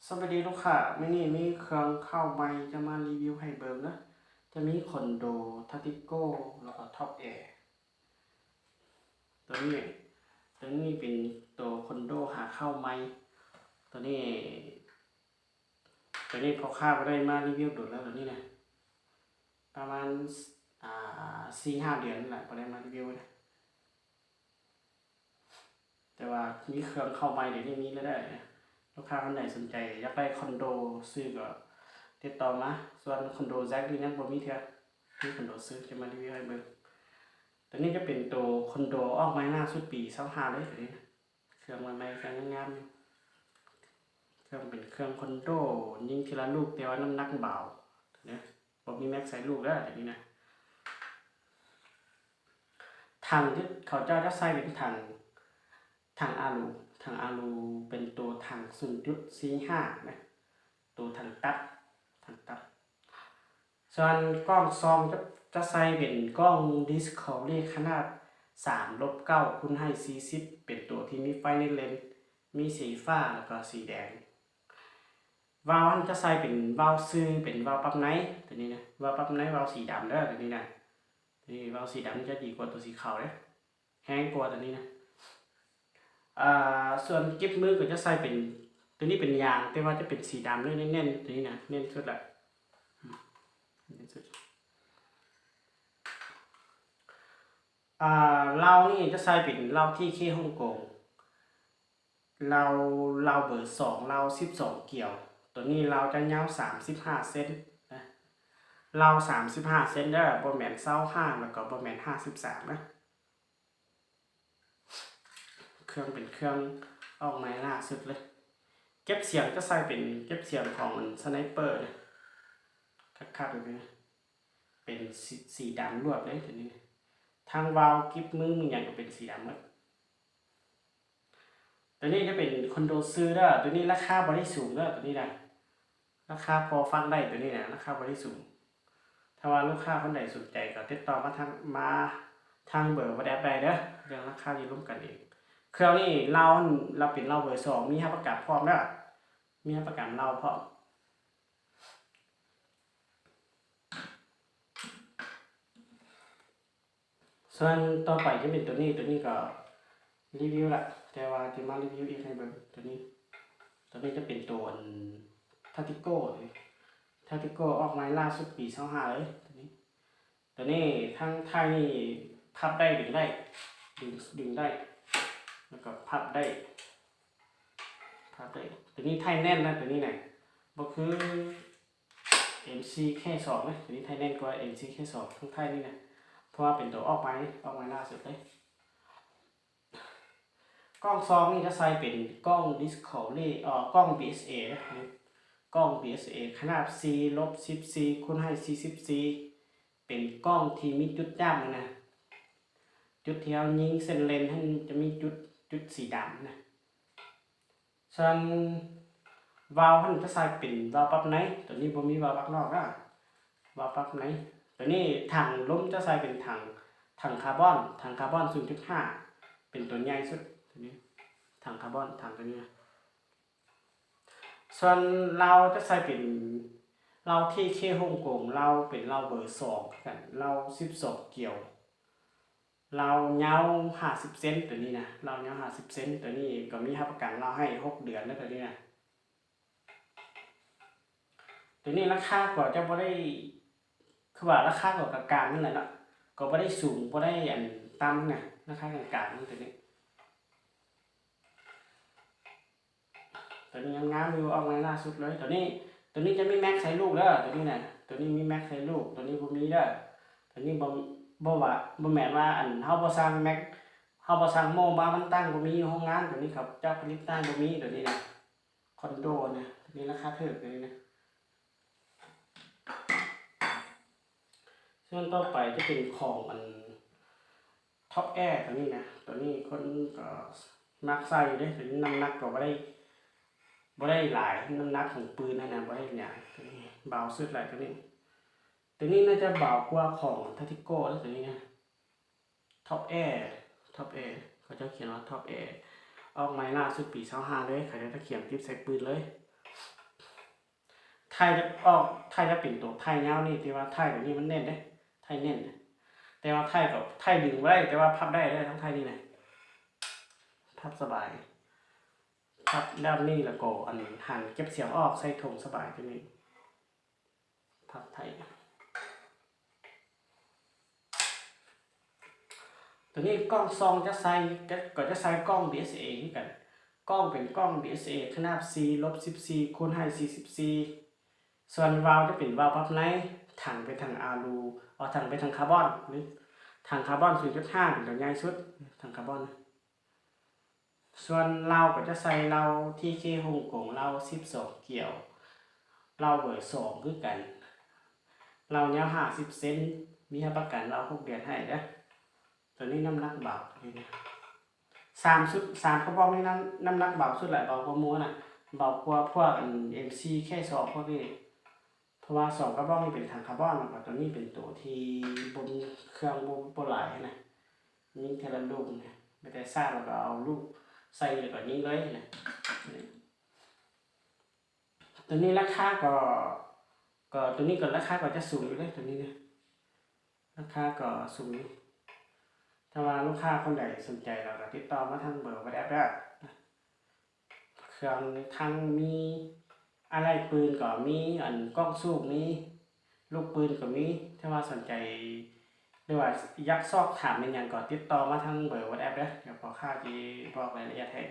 ສະບາຍດີລູກຄ້າ, ມື້ນີ້ມີເຄື່ອງເຂົ້າໃໝ່ຈະມາຣີວິວໃຫ້ເບິ່ງເດີ. ຈະມີຄອນໂດ ທາຕິໂກ ແລ້ວກໍທັອບແອ. ໂຕນີ້ ໂຕນີ້ເປັນໂຕຄອນໂດຫາເຂົ້າໃໝ່. ໂຕນີ້ ໂຕນີ້ພໍ່ຄ້າບໍ່ໄດ້ມາຣີວິວດົນແລ້ວ, ໂຕນີ້ນະ ປະມານ ອ່າ ສີ່ຫ້າເດືອນແຫຼະ ບໍ່ໄດ້ມາຣີວິວນະ. ແຕ່ວ່າມີເຄື່ອງເຂົ້າໃໝ່ ດຽວນີ້ມີແລ້ວເດີ. ລູກຄ້າຄົນໃດສົນໃຈຢາກໄດ້ຄອນໂດຊື້ກໍຕິດຕໍ່ມາ. ສ່ວນຄອນໂດແຊັກນີ້ຍັງບໍ່ມີເທື່ອ, ມີຄອນໂດຊື້ຈະມາຣີວິວໃຫ້ເບິ່ງ. ໂຕນີ້ຈະເປັນໂຕຄອນໂດອອກໃໝ່ລ່າສຸດປີຊາວຫ້າເລີຍ ໂຕນີ້ນະ. ເຄື່ອງໃໝ່ໆ ເຄື່ອງງາມໆຢູ່. ເຄື່ອງເປັນເຄື່ອງຄອນໂດ ຍິງທີລະລູກ ແຕ່ວ່ານ້ຳໜັກເບົາເດີ. ບໍ່ມີແມັກໃສ່ລູກເດີ ໂຕນີ້ນະ. ຖັງທີ່ເຂົາເຈົ້າຈະໃສ່ເປັນຖັງ ຖັງອາລູ, ຖັງອາລູເປັນໂຕຖັງສູນຈຸດສີ່ຫ້ານະ, ໂຕຖັງຕັດ, ຖັງຕັດ. ສ່ວນກ້ອງສ່ອງຈະ ຈະໃສ່ເປັນກ້ອງ Discovery ຂະໜາດສາມລົບເກົ້າຄູນໃຫ້ສີ່ສິບ ເປັນໂຕທີ່ມີໄຟໃນເລນ ມີສີຟ້າ ແລ້ວກໍສີແດງ. ວາວຫັ້ນຈະໃສ່ເປັນວາວຊື່ ເປັນວາວປັບໃນ ໂຕນີ້ນະ, ວາວປັບໃນ ວາວສີດຳເດີ ໂຕນີ້ນະ. ໂຕນີ້ວາວສີດຳຈະດີກວ່າໂຕສີຂາວເດ້, ແຮງກວ່າໂຕນີ້ນະ. ອ່າ ສ່ວນກິບມືກໍຈະໃສ່ເປັນ ໂຕນີ້ເປັນຍາງ ແຕ່ວ່າຈະເປັນສີດຳເລີຍ ແໜ້ນໆ ໂຕນີ້ນະ ແໜ້ນສຸດລະ ແໜ້ນສຸດ. ອ່າ ເລົານີ້ຈະໃສ່ເປັນເລົາ ທີເຄ ຮົງກົງ, ເລົາ ເລົາເບີສອງ ເລົາສິບສອງກຽວ. ໂຕນີ້ເລົາຈະຍາວສາມສິບຫ້າເຊັນນະ, ເລົາສາມສິບຫ້າເຊັນເດີ, ບໍ່ແມ່ນຊາວຫ້າ ແລ້ວກໍບໍ່ແມ່ນຫ້າສິບສາມນະ. ເຄື່ອງເປັນເຄື່ອງອອກໃໝ່ລ່າສຸດເລີຍ. ເກັບສຽງຈະໃສ່ເປັນເກັບສຽງຂອງ Sniper ນະ, ຄັກໆ ເປັນສີ ສີດຳລວດເລີຍໂຕນີ້. ທັງວາວ ກິບມື ມີຫຍັງກໍເປັນສີດຳໝົດ. ໂຕນີ້ຈະເປັນຄອນໂດຊື່ເດີ, ໂຕນີ້ລາຄາບໍ່ໄດ້ສູງເດີ ໂຕນີ້ນະ. ລາຄາພໍຟັງໄດ້ໂຕນີ້ນະ, ລາຄາບໍ່ໄດ້ສູງ. ຖ້າວ່າລູກຄ້າຄົນໃດສົນໃຈກໍຕິດຕໍ່ມາທາງ ມາທາງເບີ WhatsApp ໄດ້ເດີ, ເລື່ອງລາຄາຢູ່ຮ່ວມກັນເອງ. ເຄື່ອງນີ້ເລົາ ເລົາເປັນເລົາເບີສອງ ມີຮັບປະກັນພ້ອມເດີ, ມີຮັບປະກັນເລົາພ້ອມ. ສ່ວນຕໍ່ໄປຈະເປັນໂຕນີ້, ໂຕນີ້ກໍຣີວິວລະ ແຕ່ວ່າຈະມາຣີວິວອີກໃຫ້ເບິ່ງ. ໂຕນີ້ ໂຕນີ້ຈະເປັນໂຕອັນ ທາຕິໂກ ທາຕິໂກອອກໃໝ່ລ່າສຸດປີຊາວຫ້າເລີຍ ໂຕນີ້. ໂຕນີ້ທາງທ້າຍນີ້ພັບໄດ້ ດຶງໄດ້ ດຶງ ດຶງໄດ້ ແລ້ວກໍພັບໄດ້ ພັບໄດ້. ໂຕນີ້ທ້າຍແໜ້ນນະ, ໂຕນີ້ນະ ບໍ່ຄື ເອັມຊີເຄສອງນະ, ໂຕນີ້ທ້າຍແໜ້ນກວ່າ ເອັມຊີເຄສອງ ທາງທ້າຍນີ້ນະ, ເພາະວ່າເປັນໂຕອອກໃໝ່ ອອກໃໝ່ລ່າສຸດເລີຍ. ກ້ອງຊອງນີ້ຈະໃສ່ເປັນກ້ອງ Discovery ເອີ ກ້ອງ ບີເອສເອ ນະ, ກ້ອງ ບີເອສເອ ຂະໜາດສີ່ລົບສິບສີ່ຄູນໃຫ້ສີ່ສິບສີ່ ເປັນກ້ອງທີ່ມີຈຸດຈ້ຳນະ, ຈຸດທີ່ເຮົາຍິງເສັ້ນເລນຫັ້ນຈະມີຈຸດ ຈຸດສີດຳນະ. ສ່ວນວາວຫັ້ນຈະໃສ່ເປັນວາວປັບໃນ, ໂຕນີ້ບໍ່ມີວາວປັບນອກນະ, ວາວປັບໃນ. ໂຕນີ້ຖັງລົມຈະໃສ່ເປັນຖັງ ຖັງຄາບອນ, ຖັງຄາບອນສູນຈຸດຫ້າ ເປັນໂຕໃຫຍ່ສຸດ ໂຕນີ້ ຖັງຄາບອນ ຖັງໂຕນີ້ນະ. ສ່ວນເລົາຈະໃສ່ເປັນເລົາ ທີເຄ ຮົງກົງ, ເລົາເປັນເລົາເບີສອງຄືກັນ, ເລົາສິບສອງກຽວ. ລາວຍາວຫ້າສິບເຊັນ ໂຕນີ້ນະ, ລາວຍາວຫ້າສິບເຊັນ ໂຕນີ້ກໍມີຮັບປະກັນລາວໃຫ້ຫົກເດືອນເດີ ໂຕນີ້ນະ. ໂຕນີ້ລາຄາກໍຈະບໍ່ໄດ້ ຄືວ່າລາຄາກໍກາງໆ ນັ້ນແຫຼະເນາະ, ກໍບໍ່ໄດ້ສູງ ບໍ່ໄດ້ອັນຕ່ຳນະ, ລາຄາກາງໆ ໂຕນີ້. ໂຕນີ້ງາມໆ ຢູ່ ອອກໃໝ່ລ່າສຸດເລີຍ. ໂຕນີ້ ໂຕນີ້ຈະມີແມັກໃສ່ລູກເດີ ໂຕນີ້ນະ, ໂຕນີ້ມີແມັກໃສ່ລູກ ໂຕນີ້ບໍ່ມີເດີ. ໂຕນີ້ບໍ່ ບໍ່ວ່າ ບໍ່ແມ່ນວ່າ ອັນ ເຮົາບໍ່ສັ່ງແມັກ ເຮົາບໍ່ສັ່ງໂມ້ມາ ມັນຕັ້ງບໍ່ມີຢູ່ໂຮງງານ, ໂຕນີ້ເຂົາເຈົ້າຜະລິດຕັ້ງບໍ່ມີ ໂຕນີ້ນະ, ຄອນໂດນະ, ໂຕນີ້ລາຄາຖືກ ໂຕນີ້ນະ. ສ່ວນຕໍ່ໄປຈະເປັນຂອງອັນ ທັອບແອ ໂຕນີ້ນະ, ໂຕນີ້ຄົນກໍມັກໃສ່ຢູ່ເດ້, ໂຕນີ້ນ້ຳໜັກກໍບໍ່ໄດ້ ບໍ່ໄດ້ຫຼາຍ, ນ້ຳໜັກຂອງປືນຫັ້ນນະ ບໍ່ໄດ້ຫຍັງ, ໂຕນີ້ເບົາສຸດແຫຼະ ໂຕນີ້. ໂຕນີ້ໜ້າຈະເບົາກວ່າຂອງທາຕິໂກເດ້ ໂຕນີ້ນະ. ທັອບແອ ທັອບແອ ເຂົາເຈົ້າຂຽນວ່າທັອບແອ ອອກໃໝ່ລ່າສຸດປີຊາວຫ້າເລີຍ, ເຂົາເຈົ້າຈະຂຽນຕິດໃສ່ປືນເລີຍ. ໄຖ່ຈະອອກ ໄຖ່ຈະເປັນໂຕໄຖ່ຍາວນີ້ ແຕ່ວ່າໄຖ່ໂຕນີ້ມັນແໜ້ນເດ້ ໄຖ່ແໜ້ນ ແຕ່ວ່າໄຖ່ກໍ ໄຖ່ດຶງບໍ່ໄດ້ ແຕ່ວ່າພັບໄດ້ເດີ ທັງໄຖ່ນີ້ນະ ພັບສະບາຍ ພັບແບບນີ້ ແລ້ວກໍອັນຫັນເກັບສຽງອອກໃສ່ຖົງສະບາຍ ໂຕນີ້ ພັບໄຖ່ ໂຕນີ້ກ້ອງສ່ອງຈະໃສ່ ກໍ ກໍຈະໃສ່ກ້ອງ ດີເອັສເອ ຄືກັນ ກ້ອງເປັນກ້ອງ ດີເອັສເອ ຂະໜາດສີ່ ລົບສິບສີ່ ຄູນໃຫ້ສີ່ສິບສີ່ ສ່ວນວາວຈະເປັນວາວພັບໃນ ຖັງເປັນຖັງອາລູ ເອົາ ຖັງເປັນຖັງຄາບອນ ຫຼື ຖັງຄາບອນສູນຈຸດຫ້າ ເປັນຕົວໃຫຍ່ສຸດ ຖັງຄາບອນ. ສ່ວນເລົາກໍຈະໃສ່ເລົາ ທີເຄ ຮົງກົງ ເລົາສິບສອງກຽວ ເລົາເບີສອງຄືກັນ ເລົາຍາວຫ້າສິບເຊັນ ມີຮັບປະກັນເລົາຫົກເດືອນໃຫ້ເດີ. ໂຕນີ້ນ້ຳໜັກເບົາ ໂຕນີ້ນະ ສາມຊຸດ ສາມກະບອກນີ້ນຳ ນ້ຳໜັກເບົາສຸດແຫຼະ ເບົາກວ່າໝູ່ນະ ເບົາກວ່າພວກອັນ ເອັມຊີ ແຄຊອ ພວກນີ້ ເພາະວ່າສອງກະບອກນີ້ເປັນຖັງຄາບອນ ແລ້ວກໍໂຕນີ້ເປັນໂຕທີ່ບໍ່ມີເຄື່ອງ ບໍ່ ບໍ່ຫຼາຍນະ ຍິງເທື່ອລະລູກນະ ມີແຕ່ຊາກ ແລ້ວກໍເອົາລູກໃສ່ ແລ້ວກໍຍິງເລີຍນະ. ໂຕນີ້ລາຄາກໍ ກໍ ໂຕນີ້ກໍລາຄາກໍຈະສູງຢູ່ເດ້ ໂຕນີ້ນະ ລາຄາກໍສູງຢູ່. ຖ້າວ່າລູກຄ້າຄົນໃດສົນໃຈ ແລ້ວກໍຕິດຕໍ່ມາທາງເບີ WhatsApp ເດີ. ເຄື່ອງທັງມີ ອາໄຫຼ່ປືນກໍມີ ອັນ ກ້ອງສູບມີ ລູກປືນກໍມີ. ຖ້າວ່າສົນໃຈ ຫຼືວ່າຢາກສອບຖາມອີ່ຫຍັງ ກໍຕິດຕໍ່ມາທາງເບີ WhatsApp ເດີ. ດຽວພໍ່ຄ້າຊິບອກລາຍລະອຽດໃຫ້.